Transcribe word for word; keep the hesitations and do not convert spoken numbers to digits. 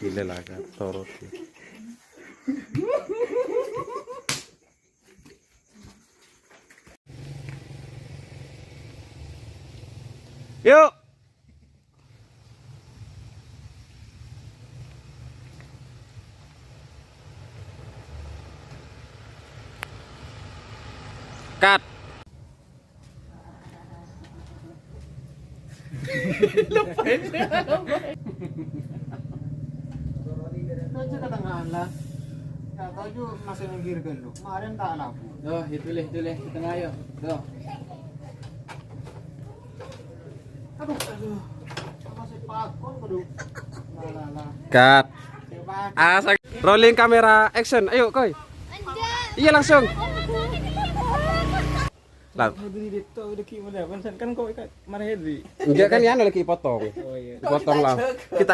Gila lah, kan, torot. Yuk. Cut. Aja ketengahan lah. Gak tau juga masih nengkir dulu. Kemarin tak laku. Tuh, itu leh, itu leh, setengah yo. Tuh. Aduh, aduh. Masih pakon, aduh. Lah, lah, lah. Cut. Saya pakai. Asa rolling kamera action. Ayo, Koy. Iya, langsung. Lah. Hedri itu udah gimana? Kan, kan kok ikat marah Hedri. Enggak kan, ya, lagi potong. Oh, iya. Potong lah. Kita